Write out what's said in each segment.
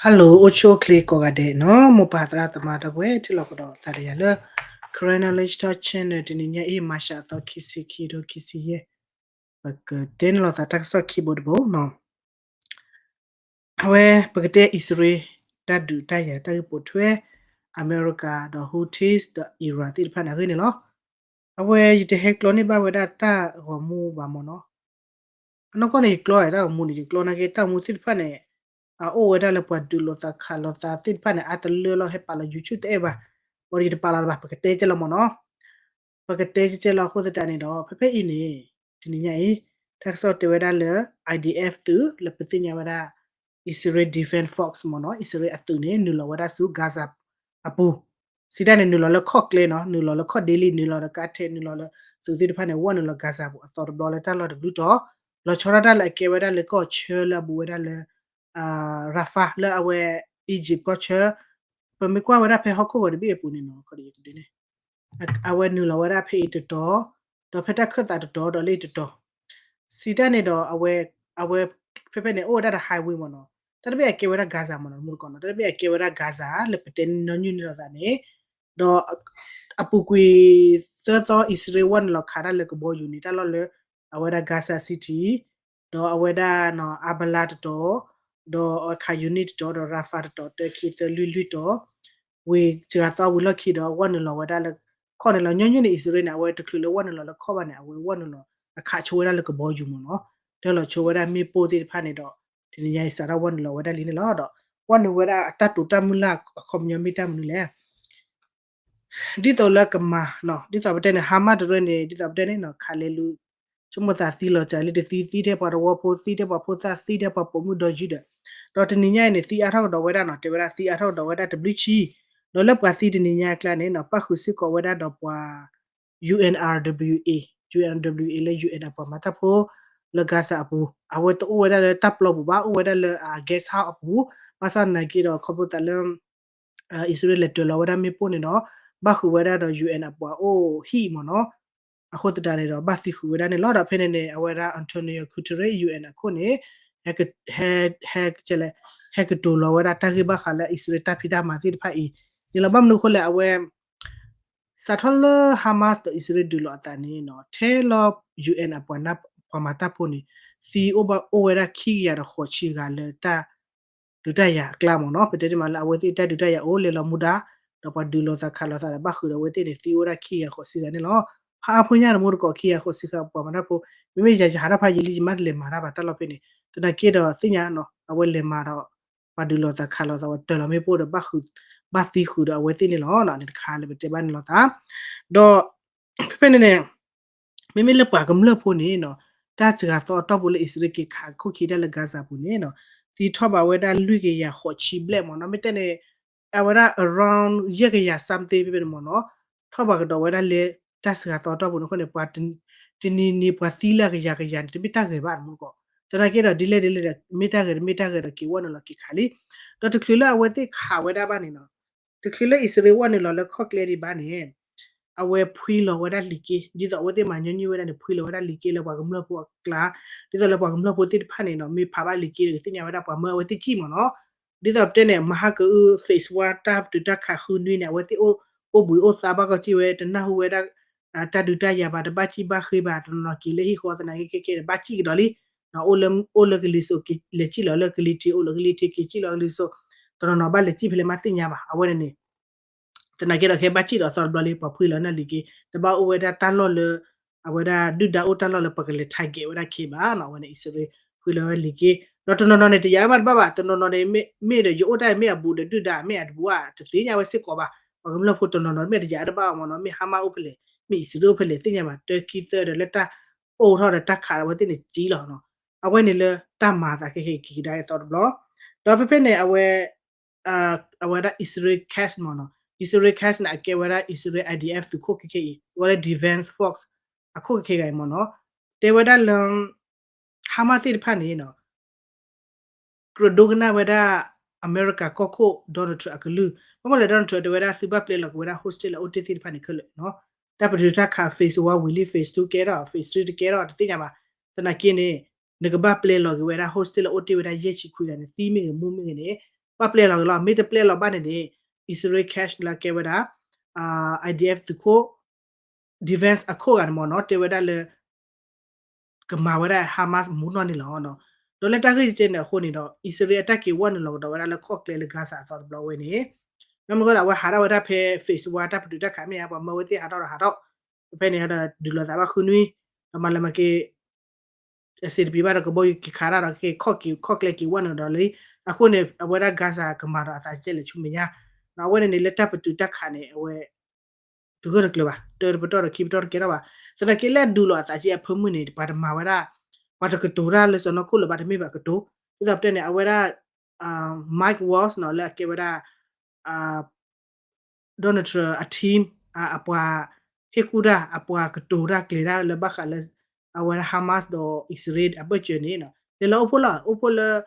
Hello အိၣ်ဆူၣ်အိၣ်ချ့ကိးဂၤဒဲးနီၤ, မိၢ်ပၢ်သရၣ်သမါဒီပုၢ်ဝဲၢ် ထံၣ်လိာ်ကဒီးသးဒီးယၤလၢ Karen Knowledge Talk Channel တနံၤညါအံၤ မၤရှးအသီခံဆံခံ ခံဆံယဲၢ်, ပကတဲန့ၢ်လိာ်သးတၢ်ကစီၣ်ခံဘိတဘိနီၤ. အဝဲပကတဲအံၣ်စရ့လး တၢ်ဒုးတၢ်ယၤတၢ်ဂ့ၢ်ပိာ်ထွဲ အမဲရကၤဒီး Houthis ဒီး Iran သ့ၣ်တဖၣ်န့ၣ်အဂ့ၢ်န့ၣ်လီၤ. အဝဲယတဟဲကျီန့ၢ်ဘၣ်ဝဲဒၣ်တၢ်ဂီၤမူဘၣ်မ့ၢ်နီၤ. အနီၢ်ကီၢ်န့ၣ် ယကျီတၢ်ဂီၤမူန့ၣ် ယကျီနာ်က့ တၢ်ဂီၤမူသ့ၣ်တဖၣ်န့ၣ် အအိၣ်ဝဲဒၣ်လၢပှၤဒုးလိာ်သးခးလိာ်သးသ့ၣ်တဖၣ်န့ၣ် အါတလၢလီၤ ဟဲပာ်လီၤ YouTube တအဲၣ်ဘၣ်, ဘၣ်ဒီးယတပာ်လီၤတဘၣ် ပကတဲကဲလီၤမ့ၢ်နီၤ. ပကတဲကဲလီၤအဃိသတးန့ၣ်ဒီး ဖဲဖဲအံၤန့ၣ် တနံၤညါအံၤ တၢ်ကစီၣ်တဲဝဲဒၣ်လၢ IDF သုးလၢပသ့ၣ်ညါဝဲဒၣ် Israel Defense Force မ့ၢ်နီၤ, အံၣ်စရ့လးအသုးန့ၣ် နုာ်လီၤဝဲဒၣ်ဆူ Gaza အပူၤ, စံးတၢ်န့ၣ် နုာ်လီၤလၢခီၣ်ကျဲနီၤ, နုာ်လီၤလၢခီၣ်ဒ့လံ, နုာ်လီၤလၢကါထဲး, နုာ်လီၤလၢသုးသ့ၣ်တဖၣ်န့ၣ် ဝဲနုာ်လီၤ Gaza ပူၤအသီတဘျီလၢတၢ်လီၢ်တဘျုးတီၤ, လီၤဆီဒၣ်တၢ်လၢအကဲဝဲဒၣ်လၢကီၢ်ဆၢလၢအဘူးဝဲဒၣ်လၢ Rafah လၢအဝဲ Egypt ကီၢ်ဆၢ, ပမ့ၢ်ကွၢ်ဝဲဒၣ်ဖဲဟီၣ်ခိၣ်ဂီၤတဘ့ၣ်အပူၤန့ၣ်နီၤ, အဝဲနုာ်လီၤဝဲဒၣ်ဖဲအံၤတတီၤ, ဒီးဖဲတၢ်ခၢၣ်သးတတီၤ ဒီးလၢအံၤတတီၤ, စံးတၢ်န့ၣ်ဒီး အဝဲ အဝဲ ဖဲဖဲန့ၣ် အိၣ်ဝဲဒၣ်ဒီး highway မ့ၢ်နီၤ, တၢ်တဘ့ၣ်အကဲဝဲဒၣ် Gaza မ့ၢ်နီၤ, မူတကိးနီၤ, တၢ်တဘ့ၣ်အကဲဝဲဒၣ် Gaza လၢပတဲနီၢ်ညီၣ်န့ၢ်လိာ်သးန့ၣ်, ဒီး အပူၤကွံာ်သၢသီ အံၣ်စရ့လးဝဲနုာ်လီၤခးတၢ်လၢကဘီယူၤန့ၣ် တၢ်လီၢ်လၢ အဝဲဒၣ် Gaza City ဒီးအဝဲဒၣ် Abala တတီၤ, ဒီး Khan Younis တတီၤ, ဒီး Rafah တတီၤ, တၢ ခံ သၢ လွံၢ် လွံၢ်တီၤ, ဝံၤစှၤသီဝံၤလီၢ်ခံဒီး ဝဲနုာ်လီၤဝဲဒၣ်လၢခီၣ်န့ၣ်လီၤ. ညီညီၣ်န့ၣ် အံၣ်စရ့လးန့ၣ် အဝဲတချုးလၢဝဲနုာ်လီၤလၢခီၣ်ဘၣ်န့ၣ် အဝဲဝဲနုာ်လီၤ အခးဆိဝဲဒၣ်လၢကဘီယူၤမ့ၢ်နီၤ, တၢ်လီၤဆိဝဲဒၣ်မ့ၣ်ပိၢ်သ့ၣ်တဖၣ်န့ၣ်ဒီး တနံၤညါအံၤစးထီၣ်ဝဲနုာ်လီၤဝဲဒၣ်လံန့ၣ်လီၤ. ဒီး ဝဲနုာ်ဝဲဒၣ်အတၢ်တိာ်တၢ်မုၢ်လၢ်အခီပညီမ့ၢ်တၢ်မနုၤလဲၣ် ဒ်သိးလၢကမၤနီၤ, ဒ်သိးပတဲန့ၣ် Hamas တရၢန့ၣ် ဒ်သိးပတဲန့ၣ်နီၤ ခးလဲၤလူၤ ဆိကမိၣ်သးသံလီၤစှၤလံ တသံ သံထဲပှၤသဝီဖိ သံထဲပှၤဖိသၣ် သံထဲပှၤပိာ်မုၣ်ဒီယုၢ်ဒီး, ဒီးတနံၤညါအံၤန့ၣ် သံအါထီၣ်ကဒီးဝဲဒၣ်နီၤ, တဲဝဲဒၣ်သံအါထီၣ်ကဒီးဝဲဒၣ်တဘျုးဆံ, ဒီးလၢပှၤသံတနံၤညါအကျါန့ၣ်နီၤ ပၣ်ဃုာ်စ့ၢ်ကီးဝဲဒၣ်ဒီးပှၤ UNRWA, UNRWA လၢ UN အပှၤမၤတၢ်ဖိလၢ Gaza အပူၤ, အဝဲတအိၣ်ဝဲဒၣ်လၢတၢ်ပျီပူၤဘၣ်, အိၣ်ဝဲဒၣ်လၢအ guest house အပူၤ, ဘၣ်ဆၣ်သနာ်က့ဒီး ခီဖျိသးလၢ အံၣ်စရ့လးလဲၤတၢၤလီၤဝဲဒၣ်မ့ၣ်ပိၢ်န့ၣ်ဒီး ဘၣ်ဃုာ်ဝဲဒၣ်ဒီး UN အပှၤအိၣ်ဟံၣ်မ့ၢ်နီၤ, အဃိသတးန့ၣ်ဒီး ဘၣ်သံဃုာ်ဝဲဒၣ်န့ၣ်လီၤ. ဒီးဖဲန့ၣ်န့ၣ် အဝဲဒၣ် Antonio Guterres UN အခိၣ်န့ၣ် ဟဲ ဟဲ ဟဲကတိၤလီၤဝဲဒၣ်တၢ်ဂ့ၢ်ဘၣ်ဃးလၢအံၣ်စရ့လးတၢ်ဖံးတၢ်မၤသ့ၣ်တဖၣ်အံၤန့ၣ်လီၤ. ဘၣ်မနုၤအဃိလဲၣ် အဝဲ စးထီၣ်လၢ Hamas ဒီးအံၣ်စရ့လးဒုးလိာ်အသးန့ၣ်နီၤ ထဲလီၤ UN အပှၤ ပှၤမၤတၢ်ဖိန့ၣ် သံအိၣ်ဘၣ်အိၣ်ဝဲဒၣ်ခံကယၤဒီးဃိးဆံဂၤလၢတၢ်ဒုးတၢ်ယၤအကျါမ့ၢ်နီၤ, ပတဲတ့ၢ်မးလၢအဝဲသ့ၣ်တၢ်ဒုးတၢ်ယၤအိၣ်လဲၤလီၤမူဒါ, ဒီးပှၤဒုးလိာ်သးခးလိာ်သးဒီး ဘၣ်ဃုာ်ဒီးအဝဲသ့ၣ်န့ၣ် သံအိၣ်ဝဲဒၣ်ခံကယၤဃိးဆံဂၤန့ၣ်လီၤ. ဖးအါဖိညါတမူတကိး ခံကယၤဃိးဆံဂၤပှၤမၤတၢ်ဖိ, မ့မ့ၢ်ယၤယဟးထီၣ်ဖးယံာ်လံ ယမါတလဲၤမၤတၢ်ဘၣ်တၢ်လီၢ်ဖဲန့ၣ်, သနာ်က့ဒီးသ့ၣ်ညါနီၤ အဝဲလဲၤမၤဒီး ပှၤဒုးလိာ်သးခးလိာ်သး ပှၤတၢၤလီၤမ့ၣ်ပိၢ်ဒီး ဘၣ်ဃုာ် ဘၣ်သံဃုာ်ဒီးအဝဲသ့ၣ်န့ၣ်လီၤ. န့ၣ်တခါလၢပတဲဘၣ်န့ၣ်လီၤသး, ဒီး ဖဲဖဲန့ၣ်န့ၣ် မ့မ့ၢ်လၢပှၤကမျၢၢ်ဖိန့ၣ်နီၤ တၢ်စှၤသီအတီၢ်ပူၤလၢအံၣ်စရ့လးက့ၤခးခိၣ်ခံတၢ်လၢ Gaza ပူၤန့ၣ်နီၤ သံထီၣ်ဘၣ်ဝဲဒၣ်လွံၢ်ကယၤဃိးဆံဘျဲၣ်မ့ၢ်နီၤ, မ့ၢ်တဲန့ၣ် အဝဲဒၣ် around ယဲၢ်ကယၤ something ဖဲဖဲန့ၣ်မ့ၢ်နီၤ, ထီၣ်ဘၣ်ကဒီးဝဲဒၣ်လၢတၢ်စှၤသီအတီၢ်ပူၤန့ၣ်အဃိန့ၣ် ပှၤတနံၤနံၤပှၤသံလၢအကယၤကယၤန့ၣ် တမ့ၢ်တၢ်ဂ့ၤဘၣ်တမူတကိး, သနာ်က့ဒီးဒ်လဲၣ်ဒ်လဲၣ်ဒီး မ့ၢ်တၢ်ဂ့ၤတမ့ၢ်တၢ်ဂ့ၤဒီးက့ၤဝဲနုာ်လီၤက့ၤခးလံ, ဒီးတချုးလၢအဝဲသ့ၣ်ခးဝဲဒၣ်ဘၣ်န့ၣ်နီၤ တချုးလၢအံၣ်စရ့လးဝဲနုာ်လီၤလၢခီၣ်ကျဲဒံးဘၣ်န့ၣ် အဝဲဖှံလီၤဝဲဒၣ်လံာ်က့, ဒ်သိးအဝဲသ့ၣ်မၤညီနုၢ်ဝဲဒၣ်န့ၣ် ဖှံလီၤဝဲဒၣ်လံာ်က့လၢပှၤကမျၢၢ်ဖိအကျါ, ဒ်သိးလၢပှၤကမျၢၢ်ဖိသ့ၣ်တဖၣ်န့ၣ်နီၤ မ့ၢ်ဖးဘၣ်လံာ်က့ဒီး ကသ့ၣ်ညါဝဲဒၣ်ပှၤမၢအဝဲသ့ၣ်စံၣ်မ့ၢ်နီၤ, ဒ်သိးပတဲန့ၣ် မဟါကအု phase one တၢ်ဒုးတၢ်ခးဃုနွံန့ၣ် အဝဲသ့ၣ်အိၣ် အိၣ်ဘှံးအိၣ်သါဘၣ်ကီးစံၣ်ဝဲ တနၢ်ဟူဝဲဒၣ် တၢ်ဒုးတၢ်ယၤဘၣ် တဘၣ်စံၣ်ဘၣ်ဃ့ဘၣ် တနီၤနီၤက့ၤလၢဟံၣ်ဃီသနာ်က့ခဲခဲန့ၣ် ဘၣ်စံၣ်ကဒီးလံ အိၣ်လၢ အိၣ်လၢကလံၤစိး လဲၤစံၣ်လီၤလၢကလံၤထံး အိၣ်လၢကလံၤထံးက့ၤစံၣ်လီၤကလံၤစိး တနီၤနီၤဘၣ်လဲၤစံၣ်ဖဲလဲၣ်မးသ့ၣ်ညါဘၣ် အဝဲန့ၣ်န့ၣ် သနာ်က့ဒီး ခဲဘၣ်စံၣ်ဒီးအသီတဘျီလံ ပှၤဖှံလီၤနၢ်လံာ်က့ တဘၣ်အိၣ်ဝဲဒၣ်တၢ်လီၢ်လၢ အဝဲဒၣ်ဒုၣ်ဒါအိၣ်တၢ်လီၢ်လၢပှၤကလဲၤ target ဝဲဒၣ်ခဲဘၣ်နီၤ အဝဲန့ၣ် အံၣ်စရ့လး ဖှံလီၤဝဲလံာ်က့ ဒီးတနီၤနီၤန့ၣ် တယာ်ဝဲဘၣ်တဘၣ်ဘၣ် တနီၤနီၤန့ၣ် မ့ၢ်ဒီးယအိၣ်တၢ်မ့ၢ်အဘူးဒီးဒုၣ်ဒါမ့ၢ်အတဘူးဧါ တသ့ၣ်ညါဝဲစ့ၢ်ကီးဘၣ် ပှၤကမျၢၢ်ဖိတနီၤနီၤ မ့ၢ်တယာ်တဘၣ်အီၤမ့ၢ်နီၤ မ့ၢ်ဟါမၢ်အိၣ်ဖဲလဲၣ် မ့ၢ်အံၣ်စရ့လးအိၣ်ဖဲလဲၣ် သ့ၣ်ညါဘၣ် တၢ်ခံသၢဒီးလၢတၢ်အိၣ်ထီၣ်ဒီးတၢ်ခးဒီးအဝဲသ့ၣ်န့ၣ်စံၣ်လီၤနီၤ အဝဲန့ၣ်လၢတၢ်မၤအသးခဲခဲက့ၤကဒါအသီတဘျီ ဒီးဖဲဖဲန့ၣ် အဝဲ အဝဲဒၣ် Israel Katz မ့ၢ်နီၤ Israel Katz န့ၣ် အကဲဝဲဒၣ် Israel I D F သုးခိၣ်ခဲခဲအံၤ အဝဲလၢ Defense Force အခိၣ်ခဲခဲဂၤအံၤမ့ၢ်နီၤ တဲဝဲဒၣ်လၢ Hamas သ့ၣ်တဖၣ်န့ၣ်နီၤ ကြၢးဒိကနၣ်ဝဲဒၣ် အမဲရကၤကီၢ်ခိၣ် Donald Trump အကလုၢ် ဘၣ်မနုၤလဲၣ် Donald Trump တဲဝဲဒၣ် သုဘၣ်ပျဲလီၤက့ၤဝဲဒၣ် hostage လၢအိၣ်တ့ၢ်သ့ၣ်တဖၣ်န့ၣ်ခဲလၢာ်နီၤ တၢ်ပတုာ်တၢ်ခး phase one ဝံၤလံ phase two ကဲထီၣ် phase three တကဲထီၣ် တသ့ၣ်ညါဘၣ် သနာ်က့န့ၣ် နကဘၣ်ပျဲလီၤက့ၤဝဲဒၣ် hostage လၢအိၣ်တ့ၢ်ဝဲဒၣ်ယဲၢ်ဆံခွံဂၤန့ၣ် သံမ့ၢ်ဂ့ၤမူမ့ၢ်ဂ့ၤန့ၣ် ပာ်ပျဲလီၤက့ၤလီၤ. မ့ၢ်တပျဲလီၤဘၣ်န့ၣ်န့ၣ် အံၣ်စရ့လး cash လၢအကဲဝဲဒၣ် IDF သုးခိၣ် defense အခိၣ်ဂၤန့ၣ်မ့ၢ်နီၤ တဲဝဲဒၣ်လၢ ကမၤဝဲဒၣ် Hamas မူနီၢ်န့ၣ်လီၤ. ဒီးလၢတၢ်ဂ့ၢ်ကဲန့ၣ်အဃိန့ၣ်ဒီး အံၣ်စရ့လးအတၢ်က့ၤဝဲနုာ်လီၤကဒီးဝဲဒၣ်လၢခီၣ်ကျဲလၢ Gaza အသီတဘျီဝဲန့ၣ် မ့ၢ်မနုၤအဃိလဲၣ် အဝဲဟးထီၣ်ဝဲဒၣ်ဖဲ Facebook ဝဲတၢ်ပတုာ်တၢ်ခးမ့ၢ်ဧါ ပှၤမၢဝဲသ့ၣ်ဟးထီၣ်ဒီးဟးထီၣ် ဖဲန့ၣ်ဒီးဒုးလိာ်သးဘၣ်ဃုနွံ ဒီးမၤလၢမၤက့ၤ အစ့တပံၤဘၣ်ဒီးကဘီယူၤက့ၤခးတၢ်ဒီးက့ၤခီၣ်က့ၤခီၣ်ကျဲက့ၤဝဲနုာ်ဒီးလံ. အဃိန့ၣ် အဝဲဒၣ် Gaza ကမၤဒီးအသးကဲလဲၣ်ဆူမဲာ်ညါ အဝဲန့ၣ်န့ၣ်လၢတၢ်ပတုာ်တၢ်ခးန့ၣ် အဝဲ တဂၢၢ်တကျၢၤဘၣ် တၢတပတီၢ်ဒီးခံပတီၢ်တကဲထီၣ်ဘၣ်. သနာ်က့လၢအဒုးလိာ်အသးကဲအဖၢမုၢ်န့ၣ် ပှၤတမၤဝဲဒၣ် ပှၤတကတိၤတၢ်လၢစီၢ်နီၤခိၣ်လၢၤဘၣ် တမ့ၢ်ဘၣ်ကတိၤ ဒ်သိးပတဲန့ၣ် အဝဲဒၣ် Mike Waltz နီၤ လၢအကဲဝဲဒၣ် Donald Trump အ team အပှၤဟ့ၣ်ကူၣ်တၢ် အပှၤကတိၤတၢ်ကျဲၤတၢ်လၢဘၣ်ဃးလၢ အဝဲဒၣ် Hamas ဒီးအံၣ်စရ့လးအဘၢၣ်စၢၤန့ၣ် လဲၤလီၤအိၣ်ဖှိၣ်လီၤ အိၣ်ဖှိၣ်လၢ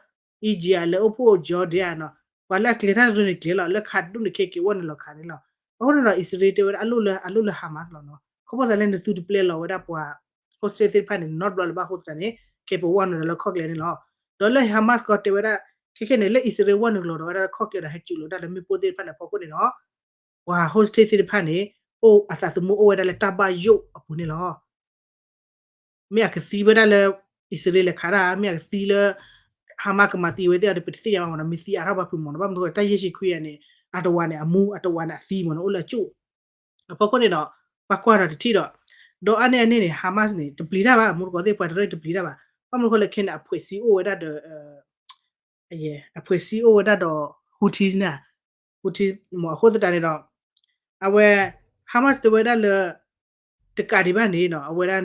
Egypt လဲၤအိၣ်ဖှိၣ် Jordan နီၤ ပှၤလၢအကျဲၤတၢ်ရၢန့ၣ်ကျဲၤလီၤ လၢခးဒူၣ်န့ၣ်ခဲက့ၤဝဲနုာ်လီၤခးန့ၣ်လီၤ. အဃိန့ၣ်ဒီး အံၣ်စရ့လးတဲဝဲဒၣ်အလိၣ်လၢ အလိၣ်လၢ Hamas လီၤနီၤ ခီဖျိသးလၢနသုတပျဲလီၤဝဲဒၣ်ပှၤ hostage သ့ၣ်တဖၣ်န့ၣ် နီတဘျီလၢၤဘၣ်အဃိသတးန့ၣ် ကဲပဝဲနုာ်လီၤလၢခီၣ်ကျဲန့ၣ်လီၤ. ဒီးလၢ Hamas ကီၢ်တဲဝဲဒၣ် ခဲခဲန့ၣ် လၢအံၣ်စရ့လးဝဲနုာ်လီၤဒီးဝဲဒၣ်လၢခီၣ်ကျဲဒီးဟဲစူးလီၤဒၣ်လၢမ့ၣ်ပိၢ်သ့ၣ်တဖၣ်န့ၣ်အဖီခိၣ်န့ၣ်ဒီး ပှၤ hostage သ့ၣ်တဖၣ်န့ၣ် အိၣ်အသးသမူအိၣ်ဝဲဒၣ်လၢတၢ်ဘၣ်ယိၣ်အပူၤန့ၣ်လီၤ. မ့ၢ်အကသံဝဲဒၣ်လၢ အံၣ်စရ့လးလဲၤခးတၢ် မ့ၢ်အကသံလၢ Hamas ကမၤသံဝဲသ့ၣ်အီၤဒီး ပတသ့ၣ်ညါဘၣ်မ့ၢ်နီၤ မ့ၢ်သံအါထီၣ်ဘၣ်ဖုးမ့ၢ်နီၤ ဘၣ်မနုၤဃိတၢ်ယဲၢ်ဆံခွံဂၤန့ၣ် အတဝၤန့ၣ်အမူ အတဝၤန့ၣ်အသံမ့ၢ်နီၤ အိၣ်လၢအကၠိၣ် အဖီခိၣ်န့ၣ်ဒီး ပှၤကွၢ်ဒီးတထံၣ်ဒီး ဒီးအါန့ၢ်အန့ၣ်န့ၣ် Hamas န့ၣ် တပျံၤတၢ်ဘၣ် မူတကိးသ့ၣ် ပှၤတရၢၣ်တပျံၤတၢ်ဘၣ် ဘၣ်မနုၤဃိလၢခဲန့ၣ် အဖှဲးစံအိၣ်ဝဲဒၣ်ဒီး အဖှဲးစံအိၣ်ဝဲဒၣ်ဒီး Houthis န့ၣ် Houthis မ့ၢ်အဃိသတးန့ၣ်ဒီး အဝဲ Hamas တဲဝဲဒၣ်လၢ တကးဒံးဘၣ်န့ၣ်နီၤ အဝဲဒၣ်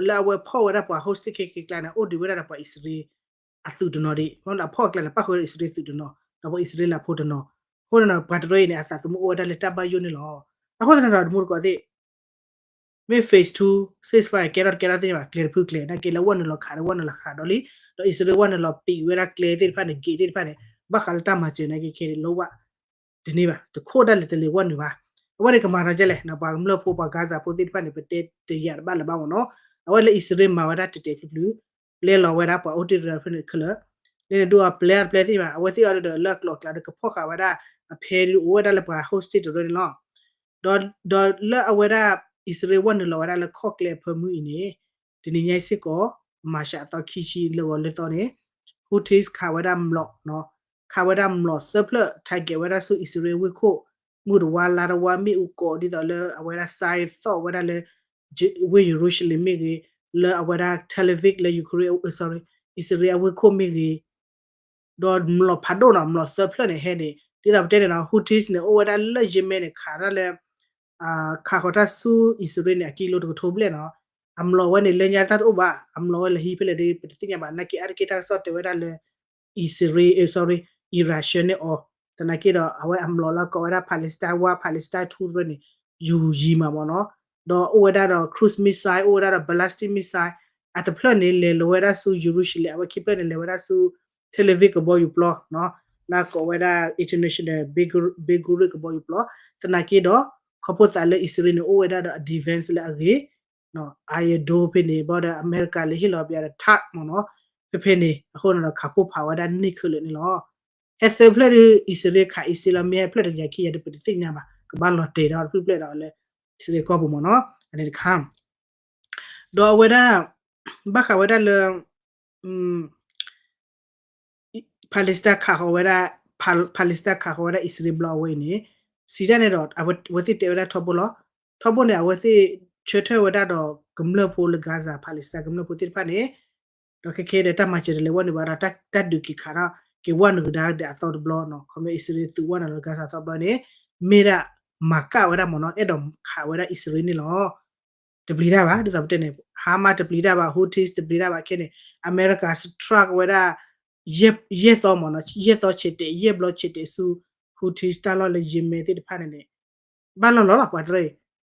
လၢအဝဲဖီၣ်ဝဲဒၣ်ပှၤ hostage ခဲက့ၤကျါန့ၣ် အိၣ်ဒံးဝဲဒၣ်ဒီးပှၤအံၣ်စရ့လးအသုးတနီၤဒံး မ့ၢ်လၢအဖီၣ်အကျါန့ၣ် ပၣ်ဃုာ်ဒီးအံၣ်စရ့လးသုးတနီၤ ဒီးပှၤအံၣ်စရ့လးဖိတနီၤ အဃိန့ၣ်ဒီး ပှၤတရၢၣ်အံၤန့ၣ် အသးသမူအိၣ်ဝဲဒၣ်လၢတၢ်ဘၣ်ယိၣ်န့ၣ်လီၤ. အဃိသတးဒီး တမူတကိးသ့ၣ် မ့ၢ် phase two ceasefire ကဲထီၣ်တကဲထီၣ်သ့ၣ်ညါဘၣ် ကျဲတဖုကျဲ နာ်က့လၢဝဲနုာ်လီၤခးဒီးဝဲနုာ်လီၤခးဒီးလံ ဒီးအံၣ်စရ့လးဝဲနုာ်လီၤပံာ်ဝဲဒၣ်ကျဲသ့ၣ်တဖၣ်န့ၣ် gate သ့ၣ်တဖၣ်န့ၣ် ဘၣ်ဃးလၢတၢ်မၤစၢၤနာ်က့ခဲန့ၣ် လိၣ်ဘၣ် တန့ၢ်ဘၣ် တခိၣ်ဒၣ်လဲာ်တလဲၤဝဲနုာ်ဘၣ်. အဝဲန့ၣ်ကမၤထီၣ်ကဲလဲၣ် ပှၤကမျၢၢ်ဖိ ပှၤ Gaza ဖိသ့ၣ်တဖၣ်န့ၣ် ပတဲတယာ်တဘၣ်လၢၤဘၣ်မ့ၢ်နီၤ. အဝဲလၢအံၣ်စရ့လးမၤဝဲဒၣ်တဲာ်တဲာ်ဖျုးဖျုး ပျဲလီၤဝဲဒၣ်ပှၤအိၣ်တ့ၢ်တရၢဖဲန့ၣ်ခဲလၢာ် လၢန့ၣ်ဒိၣ်အပျဲအပျဲသ့ၣ်ဘၣ် အဝဲသ့ၣ်အီၤဒီးလၢအကျိၤအကျဲဒီးကဖီၣ်ဃာ်ဝဲဒၣ် အဖဲဒုးအိၣ်ဝဲဒၣ်လၢပှၤ hostage တရၢန့ၣ်လီၤ. ဒီး ဒီးလၢအဝဲဒၣ် အံၣ်စရ့လးဝဲနုာ်လီၤဝဲဒၣ်လၢခီၣ်ကျဲအဖၢမုၢ်အံၤန့ၣ် တနံၤညါအံၤစ့ၢ်ကီး မၤရှးအသီခံဆံလၢဂီၤလၢသီန့ၣ် Houthis ခးဝဲဒၣ်မျိာ် ခးဝဲဒၣ်မျိာ်သၢဖျၢၣ် target ဝဲဒၣ်ဆူအံၣ်စရ့လးဝ့ၢ်ခိၣ် မုၢ်တဝါလါတဝါ မ့ၣ်အူကီးဒ်သိးလၢအဝဲဒၣ် site သီၣ်ဝဲဒၣ်လၢ ဝ့ၢ်ယရူၤၡလ့ၣ်မ့ၢ်ဂ့ၤ လၢအဝဲဒၣ် Tel Aviv လၢ Ukraine sorry အံၣ်စရ့လးအဝ့ၢ်ခိၣ်မ့ၢ်ဂ့ၤ ဒီးမျိာ်ဖးဒိၣ်နီၤ မျိာ်သၢဖျၢၣ်န့ၣ်ဟဲန့ၣ် ဒ်သိးပတဲန့ၣ်နီၤ Houthis န့ၣ် အိၣ်ဝဲဒၣ်လၢ Yemen န့ၣ် ခးတၢ်လၢ ခးဃီၤတၢ်ဆူအံၣ်စရ့လးန့ၣ် အကံလိတကထိဘျဲၣ်နီၤ. အမျိာ်ဝဲန့ၣ် လၢညါတၢ်တအိၣ်ဘၣ် အမျိာ်ဝဲလၢဟံၣ်ဖဲလဲၣ်ဒီး ပတသ့ၣ်ညါဘၣ် နာ်က့အါတက့ၢ်တၢ်ကစီၣ်တဲဝဲဒၣ်လၢ အံၣ်စရ့လး sorry Iran ဆှၢန့ၢ်အီၤ သနာ်က့ဒီး အဝဲအမျိာ်လၢကိးဝဲဒၣ် Palestine ဝါ Palestine ထူရၢန့ၣ် ယူၤယံၤမးမ့ၢ်နီၤ. ဒီးအိၣ်ဝဲဒၣ်ဒီး cruise missile အိၣ်ဝဲဒၣ်ဒီး ballistic missile အတဖျၢၣ်န့ၣ် လဲၤလီၤဝဲဒၣ်ဆူ ယရူၤၡလ့ၣ် အဝဲခံဖျၢၣ်န့ၣ် လဲၤဝဲဒၣ်ဆူ Tel Aviv ကဘီယူၤပျီ လၢကိးဝဲဒၣ် international Ben Gurion ကဘီယူၤပျီ သနာ်က့ဒီး ခီဖျိသးလၢအံၣ်စရ့လးန့ၣ် အိၣ်ဝဲဒၣ်ဒီးအ defense လၢအဂ့ၤ Iron Dome ဖဲန့ၣ် ဘၣ်ဒီးအမဲရကၤ လဲၤဟ့ၣ်လီၤပျးဒီး THAAD မ့ၢ်နီၤ ဖဲဖဲန့ၣ် အဃိန့ၣ်ဒီး ခးပိၢ်ဖးဝဲဒၣ်န့ၢ်ခဲလၢာ်န့ၣ်လီၤ. ဟဲသၢဖျၢၣ်ဒီး အံၣ်စရ့လးခးအံၣ်စရ့လး မ့ၢ်ဟဲဖျၢၣ်တကယၤခံယၤဒီး ပတသ့ၣ်ညါဘၣ် ကဘၣ်လီၤတဲာ်ဒီးတဖျၢၣ်ဖျၢၣ်ဒီးလၢ အံၣ်စရ့လးကီၢ်ပူၤမ့ၢ်နီၤ အန့ၣ်တခါ ဒီးအဝဲဒၣ် ဘၣ်ဃးဝဲဒၣ်လၢ Palestine ခးဃီၤဝဲဒၣ် Palestine ခးဃီၤဝဲဒၣ်အံၣ်စရ့လးဘျီအဝဲအံၤန့ၣ် စံးတၢ်န့ၣ်ဒီး အဝဲသ့ၣ်တဲဝဲဒၣ်ထီဘိလီၤ. ထီဘိန့ၣ် အဝဲသ့ၣ်ဆၢထၢၣ်ဝဲဒၣ်ဒီးကမျၢၢ်ဖိလၢ Gaza Palestine ကမျၢၢ်ဖိသ့ၣ်တဖၣ်န့ၣ် ဒီးခဲခဲဒီးတၢ်မၤစၢၤတလဲၤဝဲနုာ်ဘၣ်ဒီး တၢ်ဒုးက့ၤခးဒီး က့ၤဝဲနုာ်ကဒါက့ၤအသီတဘျီနီၤ ခီဖျိအံၣ်စရ့လးသုးဝဲနုာ်လၢ Gaza သီတဘျီန့ၣ် မ့ၢ်ဒၣ်မၤကၣ်ဝဲဒၣ်မ့ၢ်နီၤ အဲၣ်ဒိးခးဝဲဒၣ်အံၣ်စရ့လးန့ၣ်လီၤ. တပျံၤတၢ်ဘၣ် ဒ်သိးပတဲန့ၣ် Hamas တပျံၤတၢ်ဘၣ် Houthis တပျံၤတၢ်ဘၣ်ခဲန့ၣ် အမဲရကၤ strike ဝဲဒၣ် ယဲၢ်သီမ့ၢ်နီၤ ယဲၢ်သီဆံးတဲာ် ယဲၢ်ဘျီဆံးတဲာ်ဆူ Houthis တၢ်လီၢ်လၢ Yemen သ့ၣ်တဖၣ်န့ၣ်န့ၣ် ဘၣ်လီၤလီၤလီၤ ပှၤတရၢ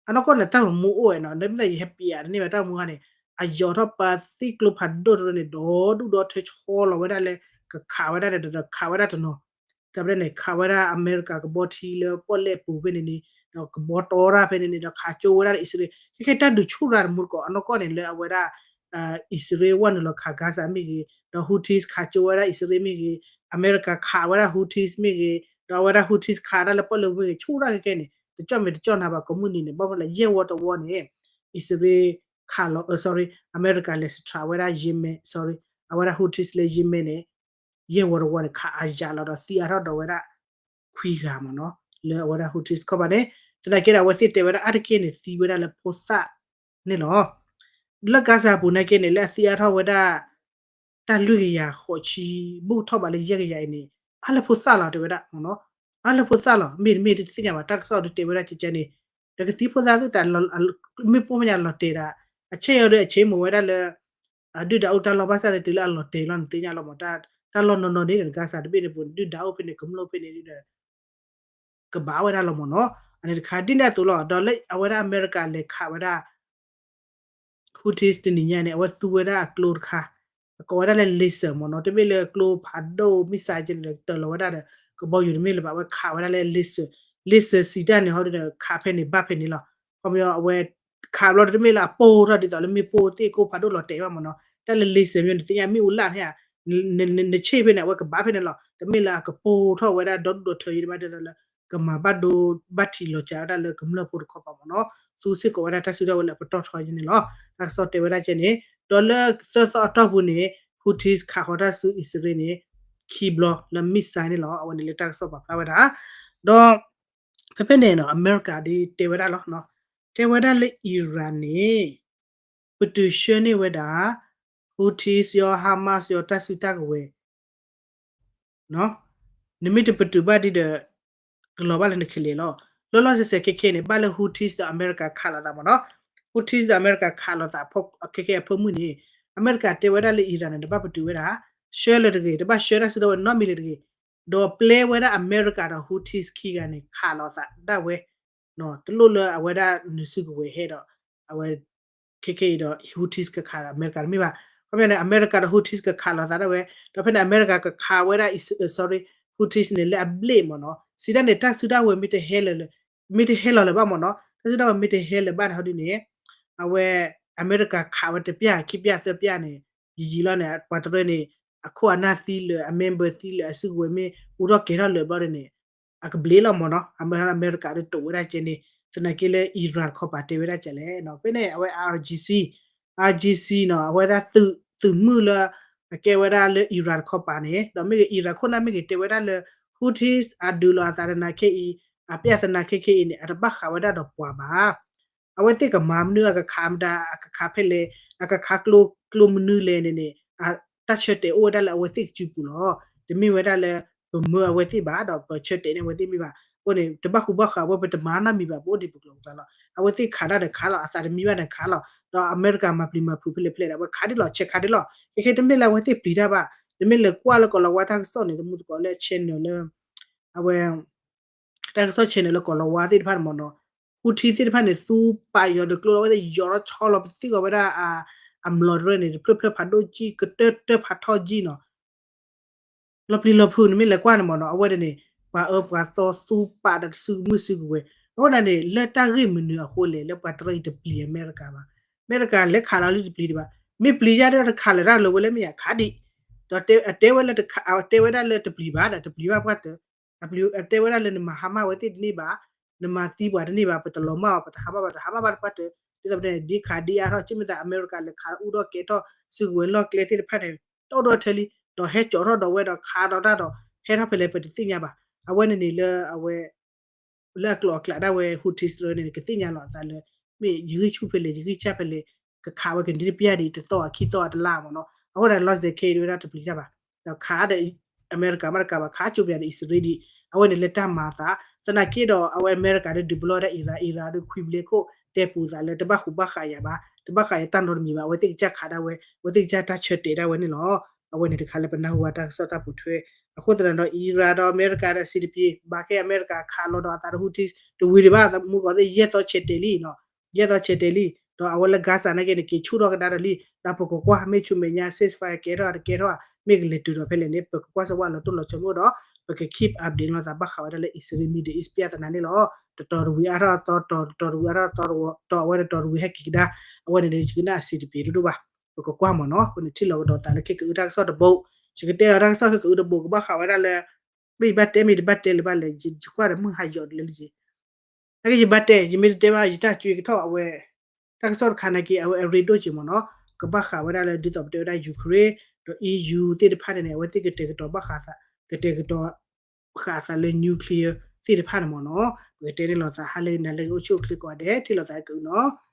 အံၤ အနီၢ်ကီၢ်န့ၣ် တၢ်ဂီၤမူအိၣ်ဝဲနီၤ ဒီးမ့ၢ်သးယဟဲပျးတန့ၢ်ဘၣ်တၢ်ဂီၤမူခါန့ၣ် အယီၤထီၣ်ပှၤသံကျိဖးဒိၣ်တရၢန့ၣ် ဒီဒူၣ်ဒီထၢဆီလီၤဝဲဒၣ်လၢ ကခးဝဲဒၣ်ဒီး ခးဝဲဒၣ်တနီၤ တၢ်ပတဲန့ၣ် ခးဝဲဒၣ်အမဲရကၤကဘီထံလၢပီၣ်လဲၣ်ပူၤဖဲန့ၣ်န့ၣ် ဒီးကဘီတီတၢ်ဖဲန့ၣ်န့ၣ် ဒီးခးကၠိဝဲဒၣ်လၢအံၣ်စရ့လး ခဲခဲတၢ်ဒုးဆူၣ်ရၤတမူတကိး အနီၢ်ကီၢ်န့ၣ်လၢအဝဲဒၣ် အံၣ်စရ့လးဝဲနုာ်လီၤခး Gaza မ့ၢ်ဂ့ၤ ဒီး Houthis ခးကၠိဝဲဒၣ်အံၣ်စရ့လးမ့ၢ်ဂ့ၤ အမဲရကၤခးဝဲဒၣ် Houthis မ့ၢ်ဂ့ၤ, ဒီးအဝဲဒၣ် Houthis ခးဒၣ်လၢပီၣ်လဲၣ်ပူၤမ့ၢ်ဂ့ၤ ဆူၣ်ထီၣ်ခဲကဲန့ၣ် တကၠီၣ်မဲာ်တကၠီၣ်နါဘၣ် ကိးမုၢ်နံၤန့ၣ် ဘၣ်မနုၤလဲၣ် ယဲၢ်ဝီတဝီန့ၣ် အံၣ်စရ့လးခးလီၤ sorry အမဲရကၤလဲၤ strike ဝဲဒၣ် Yemen, sorry အဝဲဒၣ် Houthis လၢ Yemen န့ၣ် ယဲၢ်ဝီတဝီန့ၣ် ခးအါယၤလီၤဒီးသံအါထီၣ်ဒီးဝဲဒၣ် ခွံဂၤမ့ၢ်နီၤ လၢအဝဲဒၣ် Houthis ခီပၤန့ၣ် သနာ်က့ဒီး အဝဲသ့ၣ်တဲဝဲဒၣ်အါတက့ၢ်န့ၣ် သံဝဲဒၣ်လၢဖိသၣ်န့ၣ်လီၤ. လၢ Gaza ပူၤနာ်က့န့ၣ် လၢအသံအါထီၣ်ဝဲဒၣ် တၢ်လွံၢ်ကယၤဃိးဆံ ဘူးထီၣ်ဘးလၢယဲၢ်ကယၤအံၤန့ၣ် အါလၢဖိသၣ်လီၤ တဲဝဲဒၣ်မ့ၢ်နီၤ အါလၢဖိသၣ်လီၤ မ့ၢ်တမ့ၢ်တသ့ၣ်ညါဘၣ် တၢ်ကစီၣ်ဒုးတဲဝဲဒၣ်ကဲကဲန့ၣ် ဒီးကသံဖိသၣ်သုတၢ် မ့ၢ်ပိၢ်မညါလီၤတဲာ်ဒၣ် အဆဲးအီၤဒီးအဆဲးမိၢ်ဝဲဒၣ်လၢ အဒုၣ်ဒါအိၣ်တၢ်လီၢ်ဘၣ်ဆၣ်သနာ်က့တုၤလၢအလီၤတဲာ်လီၤန့ၣ်သ့ၣ်ညါလီၤမ့ၢ် တၢ်လီၢ်နီၢ်နီၢ်န့ၣ် Gaza တဘ့ၣ်န့ၣ်ပူၤန့ၣ် ဒုၣ်ဒါအိၣ်ဖဲန့ၣ် ကမျၢၢ်အိၣ်ဖဲန့ၣ်ဒီး ကဘၣ်ဝဲဒၣ်လီၤမ့ၢ်နီၤ အန့ၣ်တခါဒ်န့ၣ်အသိးလီၤ ဒီးလၢအဝဲဒၣ်အမဲရကၤလဲၤခးဝဲဒၣ် Houthis တနံၤညါန့ၣ် အဝဲသူဝဲဒၣ်အကျိတခါ အကိးဝဲဒၣ်လၢ laser မ့ၢ်နီၤ တမ့ၢ်လၢကျိဖးဒိၣ် missile ကဲန့ၣ်ဒီး တၢ်လီၤဝဲဒၣ်ဒီး ကဘီယူၤတမ့ၢ်လၢၤဘၣ် အဝဲခးဝဲဒၣ်လၢ laser, laser စံးတၢ်န့ၣ်ဟီဒီး ခးဖဲန့ၣ်ဘၣ်ဖဲန့ၣ်လီၤ ခီပညီအဝဲ ခးဘျီဒီးတမ့ၢ်လၢအပိၢ်ထီၣ်ဒ်သိးလၢ မ့ၣ်ပိၢ်သ့ၣ်ကိၢ်ဖးဒိၣ်လီၤတဲာ်ဘၣ်မ့ၢ်နီၤ တၢ်လၢ laser မ့ၢ်န့ၣ် သ့ၣ်ညါမ့ၣ်အူလၢ်န့ၣ်ဧါ နဆ့ၣ်ဖဲန့ၣ် အဝဲကဘၣ်ဖဲန့ၣ်လီၤ တမ့ၢ်လၢအကပိၢ်ထီၣ်ဝဲဒၣ်ဒီဒူၣ်ဒီထၢယံၤတဘၣ်ဒ်သိးလၢ ကမၤဘၣ်ဒိဘၣ်ထံးလီၤစှၤဝဲဒၣ်လၢကမျၢၢ်ဖိတခီပၤမ့ၢ်နီၤ သူစ့ၢ်ကီးဝဲဒၣ်တၢ်စုကဝဲၤလၢအပတီၢ်ထီယဲန့ၣ်လီၤ တၢ်ကစီၣ်တဲဝဲဒၣ်ကဲန့ၣ် ဒီးလၢသၢသီအတီၢ်ပူၤန့ၣ် Houthis ခးဃီၤတၢ်ဆူအံၣ်စရ့လးန့ၣ် ခံဘျီလၢ missile န့ၣ်လီၤ အဝဲန့ၣ်လၢတၢ်ကစီၣ်ပာ်ဖျါဝဲဒၣ် ဒီး ဖဲဖဲန့ၣ်နီၤ အမဲရကၤဒ်တဲဝဲဒၣ်လီၤ တဲဝဲဒၣ်လၢ Iran န့ၣ် ပတုာ်ဆှၢန့ၢ်ဝဲဒၣ် Houthis ယီၤ Hamas ယီၤ တၢ်စုတၢ်ကဝဲၤ နမ့ၢ်တပတုာ်ဘၣ်ဒ်ဒီး ကလီၤဘၣ်လၢနခဲလၢာ်လီၤ. လီၤလီၤဆဲးဆဲးခဲခဲန့ၣ် ဘၣ်လၢ Houthis ဒီးအမဲရကၤခးလိာ်သးမ့ၢ်နီၤ, Houthis ဒီးအမဲရကၤခးလိာ်သးခဲခဲအဖၢမုၢ်န့ၣ် အမဲရကၤတဲဝဲဒၣ်လၢ Iran န့ၣ် တဘၣ်ပတုာ်ဝဲဒၣ်, ဆှၢလၢၤတဂ့ၤ, တဘၣ်ဆှၢတၢ်စုဒီဝဲနီတမံၤလၢၤတဂ့ၤ, ဒီးပျဲဝဲဒၣ်အမဲရကၤဒီး Houthis ခံဂၤန့ၣ် ခးလိာ်သးဒၣ်ဝဲ, တလိၣ်လၢအဝဲဒၣ်နစုကဝဲၤဟဲဒီး အဝဲ ခဲခဲအံၤဒီး Houthis ကခးအမဲရကၤတမ့ၢ်ဘၣ်. ခီပညီန့ၣ် အမဲရကၤဒီး Houthis ကခးလိာ်သးဒၣ်ဝဲ, ဒီးဖဲန့ၣ် အမဲရကၤကခးဝဲဒၣ် sorry, Houthis န့ၣ် လၢအဘျ့ၣ်မ့ၢ်နီၤ, စံးတၢ်န့ၣ် တၢ်စုတၢ်ဝဲၤမ့ၢ်တဟဲလၢၤလၢၤ, မ့ၢ်တဟဲလီၤလၢၤဘၣ်မ့ၢ်နီၤ, တၢ်စုတၢ်ဝဲၤမ့ၢ်တဟဲလၢၤဘၣ်န့ၣ် ဟီဒ်န့ၣ် အဝဲ အမဲရကၤခးဝဲတပျၢ်ခံပျၢ်သၢပျၢ်န့ၣ် ယံာ်ယံာ်လီၤန့ၣ် ပှၤတရၢန့ၣ် အခိၣ်အနၢ်သံလၢၤ အmemberသံလၢၤ အစုကဝဲၤမ့ၢ်အူထီၣ်ကဲၤထီၣ်လၢၤဘျီန့ၣ် အကဘျ့ၣ်လီၤမ့ၢ်နီၤ, အမဲရကၤဒုးတိာ်ဝဲဒၣ်ကဲန့ၣ်, သနာ်က့လၢ Iran တခီပၤတဲဝဲဒၣ်ကဲလဲၣ်, ဖဲန့ၣ် အဝဲ IRGC, IRGC နီၤ အဝဲဒၣ်သုးမုၢ်လၢ အကဲဝဲဒၣ်လၢ Iran တခီပၤန့ၣ်, ဒီးမ့ၢ်ဂ့ၤ Iran ခိၣ်နၢ်မ့ၢ်ဂ့ၤ တဲဝဲဒၣ်လၢ Houthis အဒုးလိာ်အသးတနၤခဲအံၤ, အပျဲၢ်သနၤခဲခဲအံၤန့ၣ် အတဘၣ်ဃးဝဲဒၣ်ဒီးပှၤဘၣ်. အဝဲသ့ၣ်ကမၤမနုၤ အကခးမတၤ အကခးဖဲလဲၣ်, အကခးကျိမနုၤလဲၣ်န့ၣ်န့ၣ် တၢ်ဆၢတဲာ်အိၣ်ဝဲဒၣ်လၢအဝဲသ့ၣ်ကစုပူၤလီၤ. တမ့ၢ်ဝဲဒၣ်လၢ ပမၢအဝဲသ့ၣ်ဘၣ် ဒီးပဆၢတဲာ်န့ၢ်အဝဲသ့ၣ်မ့ၢ်ဘၣ်. အဃိန့ၣ် တဘၣ်ဃူဘၣ်ဃးဝဲ ပတမၤနီတမံၤဘၣ် ပအိၣ်ဒံးပကျိာ်ပကျါလီၤ. အဝဲသ့ၣ်ခးတၢ်ဒီးခးလီၤ, အသးတမံဘၣ်ဒီးခးလီၤ, ဒီးအမဲရကၤမၤပျံၤမၤဖုးဖဲလဲၣ်ဖဲလဲၣ်ဒီး အဝဲခးဒ်လီၤ ဆဲးခးဒ်လီၤ. ခဲခဲတမ့ၢ်လၢအဝဲသ့ၣ်ပျံၤတၢ်ဘၣ်, တမ့ၢ်လၢကွၢ်လၢကီၤလၤဝါတၢ်ကစီၣ်န့ၣ် တမူသကိးလၢ channel လၢ အဝဲ တၢ်ကစီၣ် channel လၢကီၤလၤဝါသ့ၣ်တဖၣ်န့ၣ်မ့ၢ်နီၤ, Houthi သ့ၣ်တဖၣ်န့ၣ် သူပာ်ယီၤဒီးကျိလီၤ အဝဲသ့ၣ်ယီၤထီၣ်ဆီလီၤပသံၣ်ကီးဝဲဒၣ် အမျိာ်တရၢန့ၣ် တဖျၢၣ်ဖျၢၣ်ဖးဒိၣ်ကံၢ် ကတၢၢ်တၢၢ်ဖးထီၣ်ကံၢ်နီၤ, လီၤပျံၤလီၤဖုးန့ၣ်မ့ၢ်လဲၤကွၢ်န့ၣ်မ့ၢ်နီၤ, အဝဲဒၣ်န့ၣ် ပှၤအၢပှၤသီသူပာ်ဒီးစုမုၢ်စုကဝဲၤ, အဃိန့ၣ်န့ၣ် လၢတၢ်ဂ့ၢ်မနုၤအဃိလဲၣ် လၢပှၤတရၢအံၤတပျံၤအမဲရကၤဘၣ်. အမဲရကၤလဲၤခးလီၤလံတပျံၤဒံးဘၣ်, မ့ၢ်ပျံၤယါဒီးတခးလၢၤတၢ်လၢၤဝဲလၢမ့ၢ်ယါခးဒံး, ဒီးတဲဝဲဒၣ်လၢ တဲဝဲဒၣ်လၢတပျံၤဘၣ်ဒီး တပျံၤဘၣ်ပှၢ်တၢၢ် အတဲဝဲဒၣ်လၢနမၤဟါမၢ်ဝဲသ့ၣ်တန့ၢ်ဘၣ်, နမၤသံပှၤတန့ၢ်ဘၣ်, ပတလီၤမၢ်အီၤ ပတဟါမၢ်ဘၣ် တဟါမၢ်ဘၣ်တပှၢ်တၢၢ်, ဒ်သိးပတဲန့ၣ် ဒ်ခးဒ်အါထီၣ် က့မ့ၢ်သးအမဲရကၤလဲၤခးအူထီၣ်ကဲထီၣ် စုကဝဲၤလီၢ်ကျဲသ့ၣ်တဖၣ်န့ၣ် တအိၣ်ဒီးထဲလံ, ဒီးဟဲကၠီထီၣ်ဒီးဝဲဒီးခးဒီးတၢ်ဒီး ဟဲထီၣ်ဖဲလဲၣ်ပတသ့ၣ်ညါဘၣ်. အဝဲန့ၣ်န့ၣ်လၢအဝဲ လၢအကျိၤအကျဲဒၣ်ဝဲ Houthi တရၢန့ၣ် ကသ့ၣ်ညါလီၤအသးလၢ မ့ၢ်ယဂံၢ်ဆူၣ်ဖဲလဲၣ် ယဂံၢ်စၢ်ဖဲလဲၣ် ကခးဝဲကန့ၢ်တပျၢ်ဒံး တသီအခံသီအတလါမ့ၢ်နီၤ. အဃိဒီး လီၢ်စဲးခဲအံၤဝဲဒၣ်တပျံၤတၢ်ဘၣ်, ဒီးခးဒီး အမဲရကၤမ့တမ့ၢ်ဘၣ် ခးကၠိပယၤဒီးအံၣ်စရ့လးဒံး, အဝဲန့ၣ်လၢတၢ်မၤအသး, သနာ်က့ဒီးအဝဲအမဲရကၤဒီးဒုးပလီၢ်ဝဲဒၣ်အံရၣ်, အံရၣ်ဒီးခွံဘျဲခိၣ် တဲပူၤသးလၢတဘၣ်ဃူဘၣ်ဃးယၤဘၣ်, တဘၣ်ဃးယၤတၢ်နီတမံၤဘၣ်, အဝဲသ့ၣ်ကစၢ်ခးဒၣ်ဝဲ, အဝဲသ့ၣ်ကစၢ်တၢ်ဆၢတဲာ်ဒၣ်ဝဲန့ၣ်လီၤ. အဝဲန့ၣ်တခါလၢပနၢ်ဟူဘၣ်တၢ်ကစီၣ်တၢ်ပိာ်ထွဲ, အဃိသတးဒီး အံရၣ်ဒီးအမဲရကၤဒီးစံးတပျ့ၤ, ဘၣ်ကဲအမဲရကၤခးလီၤဒီးအသးဒီး Houthi တဝံၤဒံးဘၣ်, မုၢ်ကီၢ်သ့ၣ်ယဲၢ်သီဆဲးတဲာ်လံ, ယဲၢ်သီဆဲးတဲာ်လံ, ဒီးအဝဲလၢ Gaza နာ်က့န့ၣ် က့ၤဆူၣ်ထီၣ်ကဒါဒီးလံ, ဒီးပကကွၢ်မ့ၢ်ဆူမဲာ်ညါ ceasefire ကဲထီၣ်တကဲထီၣ်, မ့ၢ်ကလဲၤတုၤဒီးဖဲလဲၣ်န့ၣ် ပကကွၢ်စ့ၢ်ဝဲလီၤတိၢ်လီၤဆီမ့ၢ်အိၣ်ဒီး ပက keep update လိာ်သးဘၣ်ဃးဝဲဒၣ်လၢအံၣ်စရ့လး Middle East ပျၢ်သနာ်န့ၣ်လီၤ. တတီၤတဝံၤအါထီၣ်သီတီၤ, တတီၤတဝံၤအါထီၣ်သီတီၤ, အဝဲတတီၤတဝံၤဟဲက့ၤကဒါ, အဝဲန့ၣ်ဒီးယကနၣ်အစံးတပျ့ၤဒိၣ်ဒိၣ်ဘၣ်, ပကကွၢ်မ့ၢ်နီၤ. အဃိန့ၣ် ထံၣ်လီၤကဒီးသးလၢခဲကအုတၢ်ကစီၣ်တဘိ, ယကတဲလီၤတၢ်ကစီၣ်ခဲကအုတဘိး ကဘၣ်ဃးဝဲဒၣ်လၢ မ့ၢ်ယဘၣ်တဲမ့ၢ်တဘၣ်တဲလၢၤဘၣ်လဲၣ်, ယကွၢ်ဒီးမုၢ်ဟါယီၤတလၢလၢယ နာ်က့ယဘၣ်တဲ ယမ့ၢ်တတဲဘၣ် ယတၢ်ကွဲကထီၣ်အဝဲ တၢ်ကစီၣ်တခါနာ်က့ အဝဲအရ့ဒိၣ်က့ၤမ့ၢ်နီၤ, ကဘၣ်ဃးဝဲဒၣ်လၢဒ်သိးပတဲဝဲဒၣ် Ukraine ဒီး E U သ့ၣ်တဖၣ်န့ၣ်န့ၣ် အဝဲသ့ၣ်ကတဲာ်ကတီၤဘၣ်ဃးသး ကတဲာ်ကတီၤဃာ်အသးလၢ nuclear သ့ၣ်တဖၣ်န့ၣ်မ့ၢ်နီၤ, ပကတဲန့ၣ်လီၤသး ဟါလၢနၤလၢအိၣ်ဆူၣ်အိၣ်ချ့ကိးဂၤဒဲး ထံၣ်လိာ်သးအကနီၤ.